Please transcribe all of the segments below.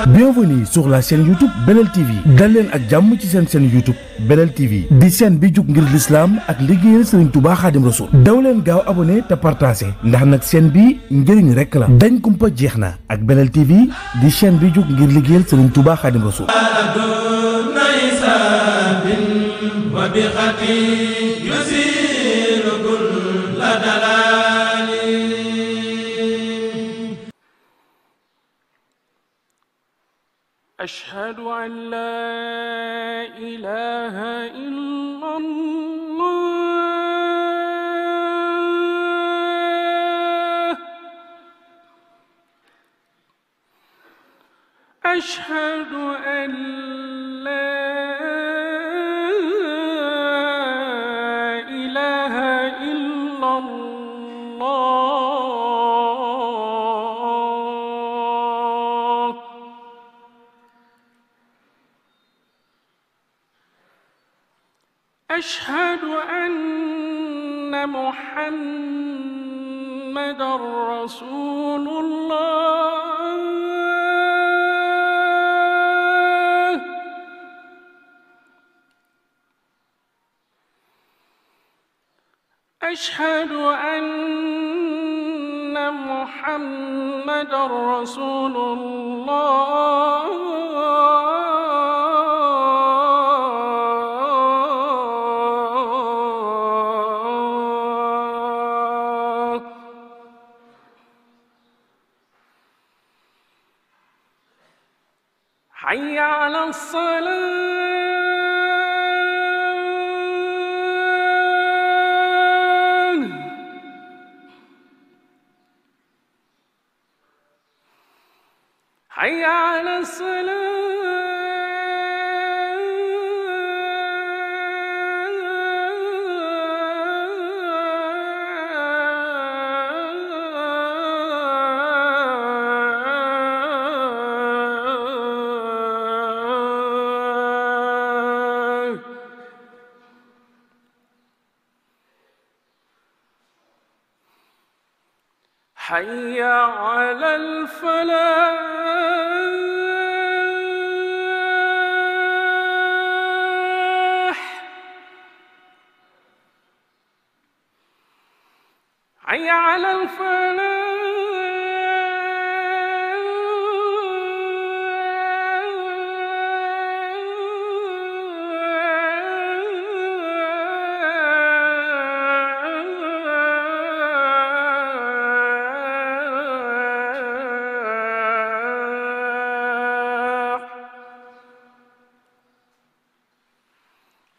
Bienvenue sur la chaîne YouTube Belel TV dal leen ak jàmm ci seen chaîne YouTube Belel TV di chaîne bi jug ngir l'islam ak liggéeyal Serigne Touba Khadim Rassoul daw leen gaaw abonné te partagé ndax nag chaîne bi njëriñ rek la dañ kumpa jeex na ak Belel TV di chaîne bi jug ngir liggéeyal Serigne Touba Khadim Rassoul. أشهد أن لا إله إلا الله أشهد أن لا إله إلا الله أشهد أن محمدًا رسول الله أشهد أن محمدًا رسول الله حي على الصلاة حي على حي على الفلاح حي على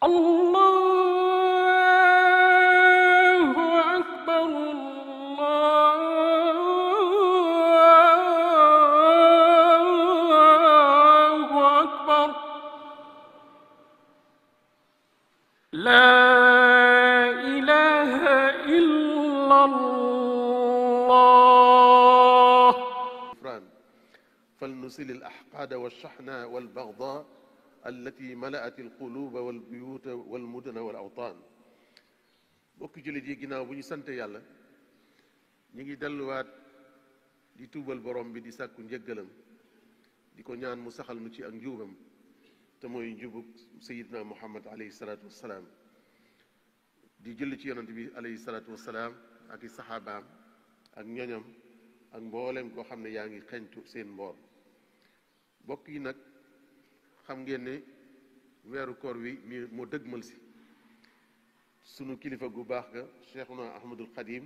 الله أكبر الله أكبر لا إله إلا الله فلنسل الأحقاد والشحن والبغضاء التي ملأت القلوب والبيوت والمدن والأوطان bokki jullit yi ginnaaw bu ñu sant yàlla ñu ngi delluwaat di tuubal borom bi di sàkku njëggalam di ko ñaan mu saxal nu ci ak njuubam te mooy njubug sayidna muhammad alayhi salaatu wassalaam di julli ci yonent bi alayhi salaatu wassalaam ak i saxaabaam ak ñoñam ak mboolem koo xam ne yaa ngi xeñtu seen mboor bokk yi nag xam ngeen ne weeru koor wi mi moo dëgmal si sunu kilifa gu baax ga Cheikhuna Ahmadul Xadim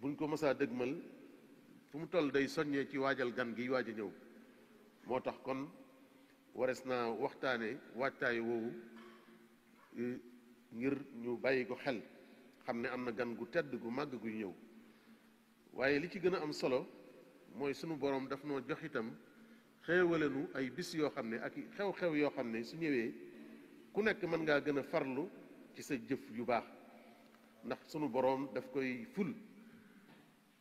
buñ ko mësaa dëgmal fu mu toll day soññee ci waajal gan gi waaj a ñëw moo tax kon wares naa waxtaane waajtaay woowu ngir ñu bàyyi ko xel xam ne am na gan gu tedd gu màgg guy ñëw waaye li ci gën a am solo mooy sunu borom daf noo jox itam xéewalenu ay bis yoo xam ne ak xew-xew yoo xam ne su ñëwee ku nekk mën ngaa gën a farlu ci sa jëf yu baax ndax sunu boroom daf koy ful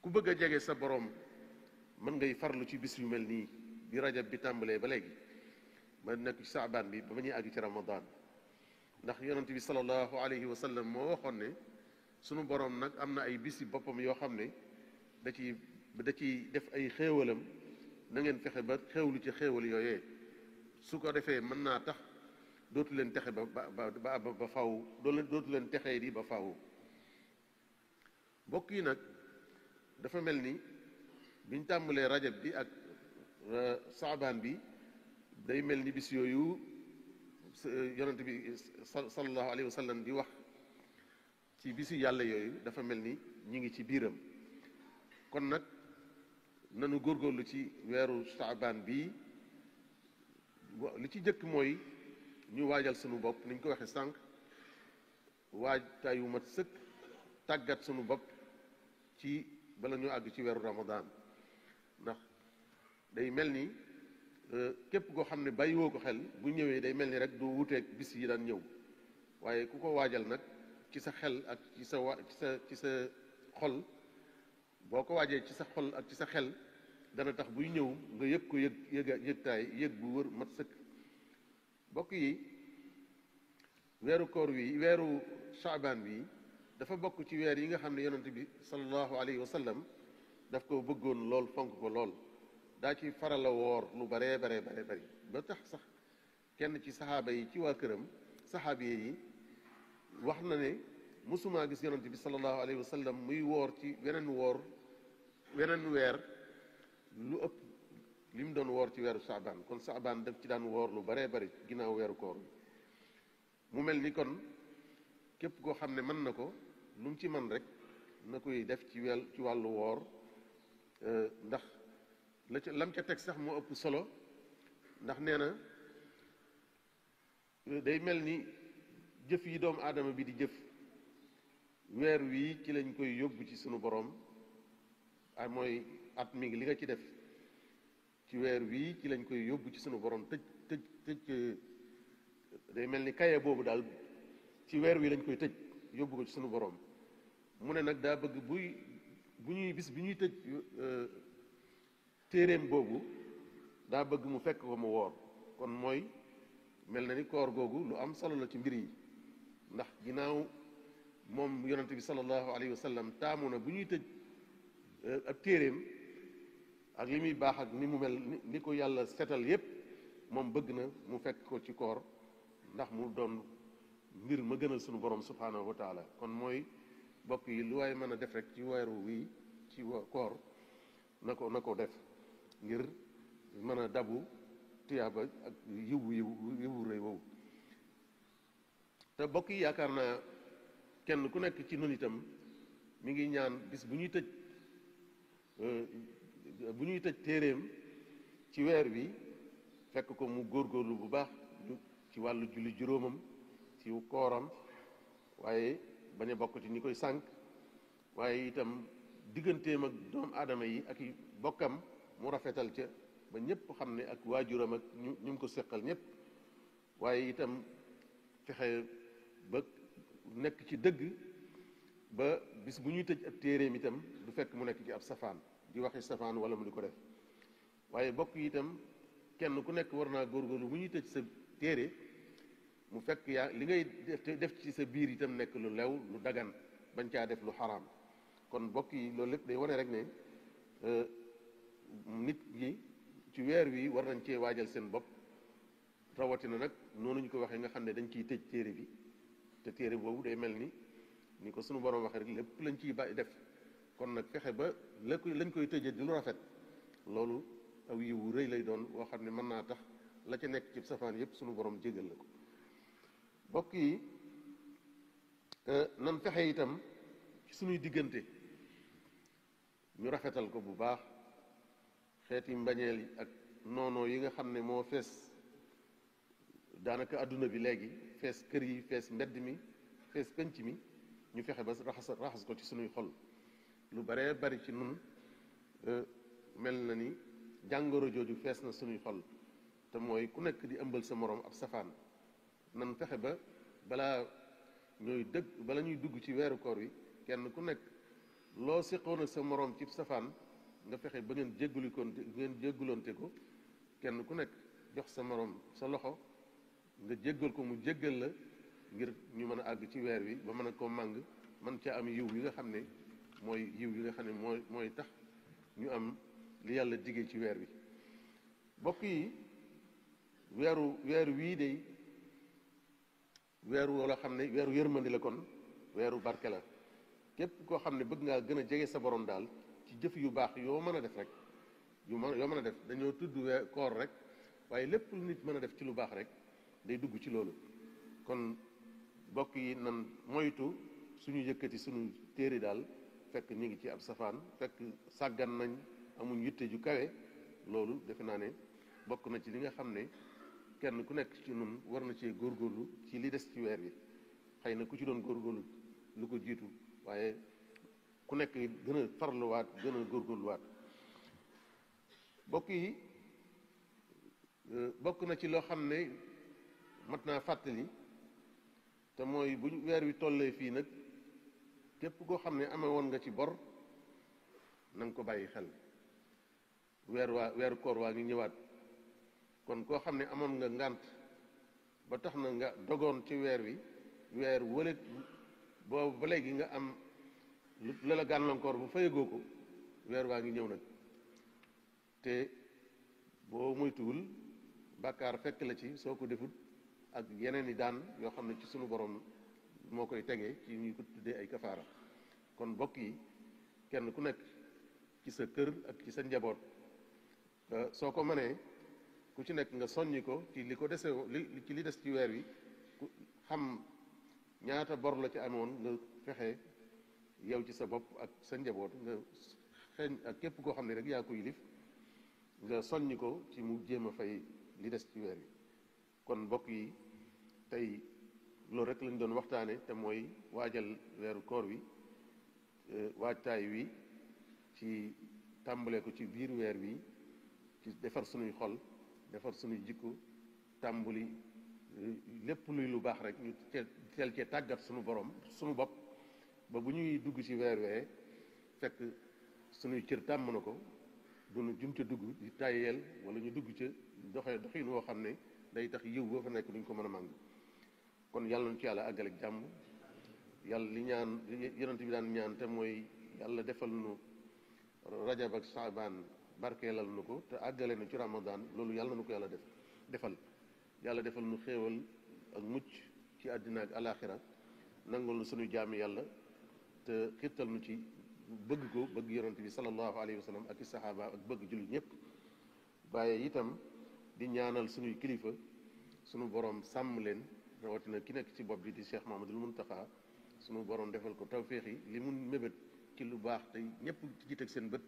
ku bëgg a jege sa boroom mën ngay farlu ci bis yu mel nii bi rajab bi tàmbalee ba léegi ba nekk ci saabaan bi ba ñuy àgg ci ramadan ndax yonent bi sallallahu alayhi wa sallam moo waxoon ne sunu boroom nag am na ay bisi boppam yoo xam ne da ci def ay xéewalam na ngeen fexe ba xewlu ci xéewal yooyee su ko defee mën naa tax dootu leen texe ba faw dootu leen texee di ba faw mbokk yi nag dafa mel ni biñ tàmbalee rajab bi ak saabaan bi day mel ni bis yooyu yonent bi sallallahu alayhi wa sallam di wax ci bisi yàlla yooyu dafa mel ni ñi ngi ci biiram kon nag nanu góorgóorlu ci weeru saabaan bi li ci jëkk mooy ñu waajal sunu bopp ni ñu ko waxee sànq waajtaay wu mat sëkk tàggat sunu bopp ci bala ñu àgg ci weeru ramadan ndax day mel ni képp koo xam ne bàyyiwoo ko xel bu ñëwee day mel ni rek du wuteeg bis yi daan ñëw waaye ku ko waajal nag ci sa xel ak ci sa xol boo ko waajee ci sa xol ak ci sa xel dana tax buy ñëw nga yëg ko yëg bu wër mat sëkk bokk yi weeru koor wi weeru saabaan wi dafa bokk ci weer yi nga xam ne yonent bi sallallahu alayhi wa sallam daf ko bëggoon lool fonk ko lool daa ci faral a woor lu bare bari ba tax sax kenn ci saxaaba yi ci waa këram saxaabiye yi wax na ne mësumaa gis yonent bi sallallahu alayhi wa sallam muy woor ci weneen weer lu ëpp li mu doon woor ci weeru saabaan kon saabaan daf ci daan woor lu bare bari ginnaaw weeru koor mu mel ni kon képp koo xam ne mën na ko lu mu ci man rek na koy def ci wàllu woor ndax lam ca teg sax moo ëpp solo ndax nee na day mel ni jëf yi doomu aadama bi di jëf weer wii ci lañ koy yóbbu ci sunu borom mooy at mi ngi li nga ci def ci weer wii ci lañ koy yóbbu ci sunu borom tëj day mel ni kaye boobu daal ci weer wi lañ koy tëj yóbbu ko ci sunu borom mu ne nag daa bëgg bu ñuy bis bi ñuy tëj téeréem boobu daa bëgg mu fekk ko mu woor kon mooy mel na ni koor googu lu am solo la ci mbir yi ndax ginnaaw moom yonente bi sallallahu alayhi wa sallam taamu na bu ñuy tëj ab téeréem ak li muy baax ak ni mu mel ni ko yàlla setal yépp moom bëgg na mu fekk ko ci koor ndax mu doon mbir ma gënal sunu borom subhanahu wa taala kon mooy bokk yi lu waaye mën a def rek ci weeru wi ci koor na ko def ngir mën a dabu tiyaaba ak yiwu rëy woowu te bokk yi yaakaar naa kenn ku nekk ci nun itam mi ngi ñaan bis bu ñuy tëj téeréem ci weer wi fekk ko mu góorgóorlu bu baax ci wàllu julli juróomam ci kooram waaye bañ a bokk ci ñi koy sànq waaye itam digganteem ak doomu aadama yi ak i bokkam mu rafetal ca ba ñëpp xam ne ak waajuram ak ñu ngi ko seqal ñëpp waaye itam fexe ba nekk ci dëgg ba bis bu ñuy tëj ab téeréem itam du fekk mu nekk ci ab safaan di waxi safaan wala mu di ko def waaye bokk yi itam kenn ku nekk war naa góorgóorlu bu ñuy tëj sa téere mu fekk yaa li ngay def ci sa biir itam nekk lu lew lu dagan bañ caa def lu xaraam kon bokk yi loolu lépp day wane rek ne nit ñi ci weer wi war nañ cee waajal seen bopp rawatina nag noonu ñu ko waxee nga xam ne dañ ciy tëj téere bi te téere boobu day mel ni ko sunu borom waxee rek lépp lañ ciy def kon nag fexe ba lañ koy tëjee di lu rafet loolu aw yiwu rëy lay doon boo xam ne mën naa tax la ca nekk ci safaan yépp sunu borom jégal la ko bokk yi nan fexe itam ci sunuy diggante ñu rafetal ko bu baax xeeti mbañeel yi ak noonoo yi nga xam ne moo fees daanaka adduna bi léegi fees kër yi fees mbedd mi fees penc mi ñu fexe ba raxas ko ci sunuy xol lu baree bari ci nun mel na ni jàngoro jooju fees na sunuy xol te mooy ku nekk di ëmbal sa moroom ab safaan nan fexe ba bala ñuy dugg ci weeru koor wi kenn ku nekk loo séqoon ak sa moroom ci safaan nga fexe ba ngeen jéggaloonte ko kenn ku nekk jox sa moroom sa loxo nga jéggal ko mu jéggal la ngir ñu mën a àgg ci weer wi ba mën a ko màng man ca am yiw yi nga xam ne mooy tax ñu am li yàlla digee ci weer wi mbokk yi weer wii de weeru wala xam ne weeru yërmandi la, kon weeru barke la. képp koo xam ne bëgg ngaa gën a jege sa borom daal ci jëf yu baax yoo mën a def rek yoo mën a def, dañoo tudd koor rek, waaye lépp lu nit mën a def ci lu baax rek day dugg ci loolu. kon mbokk yi nan moytu suñu yëkkati suñu téere daal fekk ñu ngi ci ab safaan, fekk sàggan nañ, amuñ yitte ju kawe. loolu defe naa ne bokk na ci li nga xam ne kenn ku nekk ci nun war na cee góorgóorlu ci li des ci weer wi. xëy na ku ci doon góorgóorlu lu ko jiitu, waaye ku nekk gën a farluwaat, gën a góorgóorluwaat. mbokk yi bokk na ci loo xam ne mat naa fàttali, te mooy bu weer wi tollee fii nag, képp koo xam ne amee woon nga ci bor na nga ko bàyyi xel. weeru koor waa ngi ñëwaat, kon koo xam ne amoon nga ngànt ba tax na nga dogoon ci weer wi, weer wële boobu ba léegi nga am lu la gàllankoor bu fayagoo ko, weer waa ngi ñëw nag. te boo moytuwul bàkkaar fekk la ci soo ko defut, ak yeneen i daan yoo xam ne ci sunu borom moo koy tegee ci ñuy ko tuddee ay kafaara. kon mbokk yi kenn ku nekk ci sa kër ak ci sa njaboot, soo ko mënee ku ci nekk nga soññi ko ci li ko dese ci li des ci weer wi, xam ñaata bor la ci amoon, nga fexe yow ci sa bopp ak sa njaboot nga xeeñ, ak képp koo xam ne rek yaa ko yilif, nga soññi ko ci mu jéem a fay li des ci weer wi. kon mbokk yi tey loolu rek lañ doon waxtaane, te mooy waajal weeru koor wi, waajtaay wi ci tàmbalee ko ci biir weer wi, ci defar suñuy xol, defar suñuy jikko, tàmbali lépp luy lu baax rek ñu teel cee tàggat suñu borom, suñu bopp, ba bu ñuy dugg ci weer wee fekk suñuy cër tàmm na ko, duñu jum ca dugg di tàyyeel, wala ñu dugg ca doxin woo xam ne day tax yiw boo fa nekk duñ ko mën a màng. kon yàlla na ci yàlla àggale ak jàmm. yàlla li ñaan yonent bi daan ñaan te mooy yàlla defal nu rajab ak saabaan barkeelal nu ko te àggale nu ci ramadan. loolu yàlla na ko yàlla defal yàlla defal nu xéewal ak mucc ci àddina ak alaaxira, nangul nu suñu jaami yàlla te xirtal nu ci bëgg ko, bëgg yonent bi sallallahu alayhi wa sallam ak i saxaaba ak bëgg jullit ñëpp. waaye itam di ñaanal suñuy kilifa, suñu borom sàmm leen, rawatina ki nekk ci bopp bi di Cheikh Mahamadul Muntaxa, suñu borom defal ko tawféex yi li mun mébét ci lu baax te ñëpp ci teg seen bët,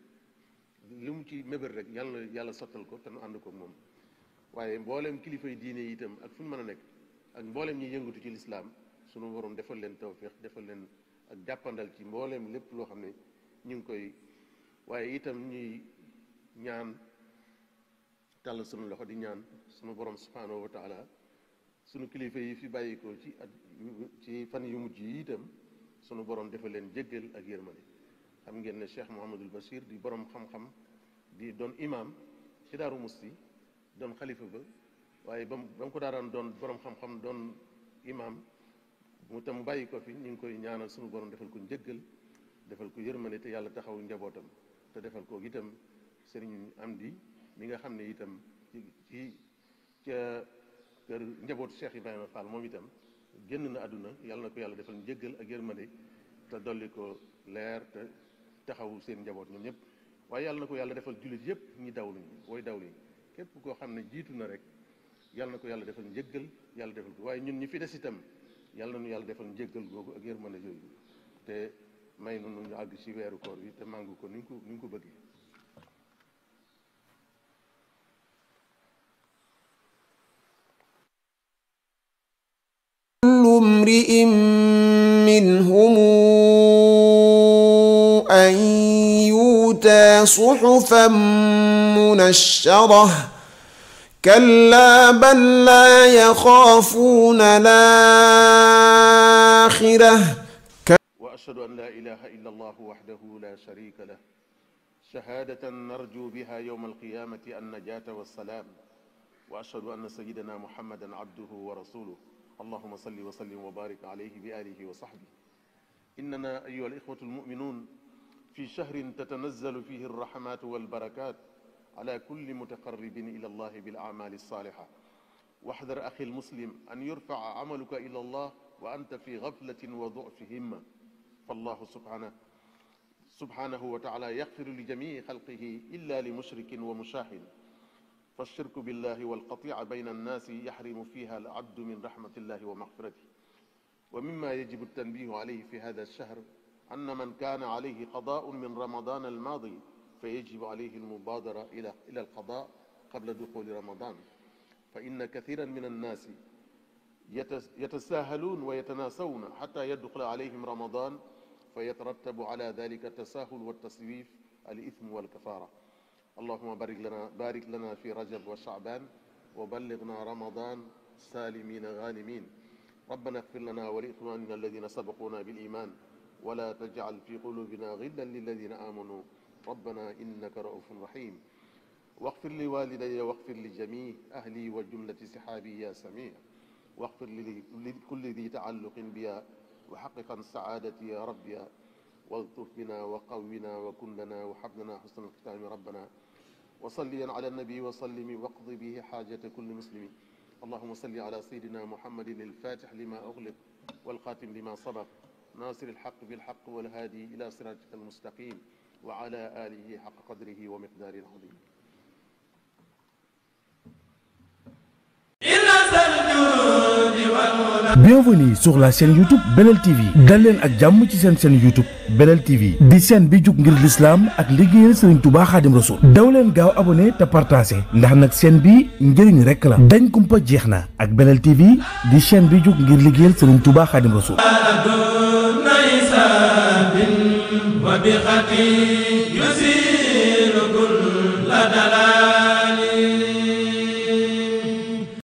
li mu ci mébét rek yàlla sottal ko te nu ànd ko moom. waaye mbooleem kilifa yi diine yi itam ak fu ñu mën a nekk, ak mbooleem ñi yëngatu ci lislaam, suñu borom defal leen tawféex, defal leen ak jàppandal ci mbooleem lépp loo xam ne ñu ngi koy. waaye itam ñuy ñaan, tàll suñu loxo di ñaan suñu borom subhanahu wa taala, suñu kilifa yi fi bàyyi ko ci fan yu mujj yi itam sunu borom defal leen jéggal ak yërmande. xam ngeen ne Cheikh Mouhamadul Bachir di borom xam-xam, di doon imam ci Daaru Musti, doon xalifa ba, waaye ba mu ko daaraan doon borom xam-xam, doon imam mu tam bàyyi ko fi. ñu ngi koy ñaanal sunu borom defal ko njéggal, defal ko yërmande, te yàlla taxaw njabootam, te defal ko itam Serigne Amdi mi nga xam ne itam ci ca kër njabootu Cheikh Ibrahima Fall moom itam génn na àdduna. yàlla na ko yàlla defal njéggal ak yërmande, te dolli ko leer, te taxawu seen njaboot ñoom ñëpp. waaye yàlla na ko yàlla defal jullit yëpp ñi dawlu wooy dawlu képp koo xam ne jiitu na rek, yàlla na ko yàlla defal njéggal, yàlla defal ko. waaye ñun ñi fi des itam yàlla na nu yàlla defal njéggal googu ak yërmande yooyu, te may nu ñu àgg ci weeru koor bi te màngu ko ni ñu ko bëggee. امرئ منهم أن يؤتى صحفا منشرة كلا بل لا يخافون الآخرة. وأشهد أن لا إله إلا الله وحده لا شريك له شهادة نرجو بها يوم القيامة النجاة والسلام. وأشهد أن سيدنا محمدا عبده ورسوله. اللهم صل وسلم وبارك عليه بآله وصحبه. إننا أيها الإخوة المؤمنون في شهر تتنزل فيه الرحمات والبركات على كل متقرب إلى الله بالأعمال الصالحة. واحذر أخي المسلم أن يرفع عملك إلى الله وأنت في غفلة وضعف همة، فالله سبحانه وتعالى يغفر لجميع خلقه إلا لمشرك ومشاحن، فالشرك بالله والقطيعة بين الناس يحرم فيها العبد من رحمة الله ومغفرته. ومما يجب التنبيه عليه في هذا الشهر أن من كان عليه قضاء من رمضان الماضي فيجب عليه المبادرة إلى القضاء قبل دخول رمضان، فإن كثيرا من الناس يتساهلون ويتناسون حتى يدخل عليهم رمضان فيترتب على ذلك التساهل والتسويف الإثم والكفارة. اللهم بارك لنا في رجب وشعبان وبلغنا رمضان سالمين غانمين. ربنا اغفر لنا ولإخواننا الذين سبقونا بالإيمان ولا تجعل في قلوبنا غلا للذين آمنوا ربنا إنك رؤوف رحيم. واغفر لوالدي واغفر لجميع أهلي وجملة صحابي يا سميع، واغفر لكل ذي تعلق بيا وحققا سعادتي يا رب يا، والطف بنا وقونا وكن لنا وحب لنا حسن الختام ربنا. وصليا على النبي وسلم واقض به حاجة كل مسلم. اللهم صل على سيدنا محمد الفاتح لما أغلق والخاتم لما سبق ناصر الحق بالحق والهادي إلى صراطك المستقيم وعلى آله حق قدره ومقداره العظيم. Bienvenue sur la chaîne YouTube Belel TV. dal leen ak jàmm ci seen chaîne YouTube Belel TV di chaîne bi jug ngir l'islam ak liggéeyal Serigne Touba Khadim Rassoul. daw leen gaaw abonné te partagé ndax nag chaîne bi njëriñ rekk la. dañ kumpa jeex na ak Belel TV di chaîne bi jug ngir liggéeyal Serigne Touba Khadim Rassoul.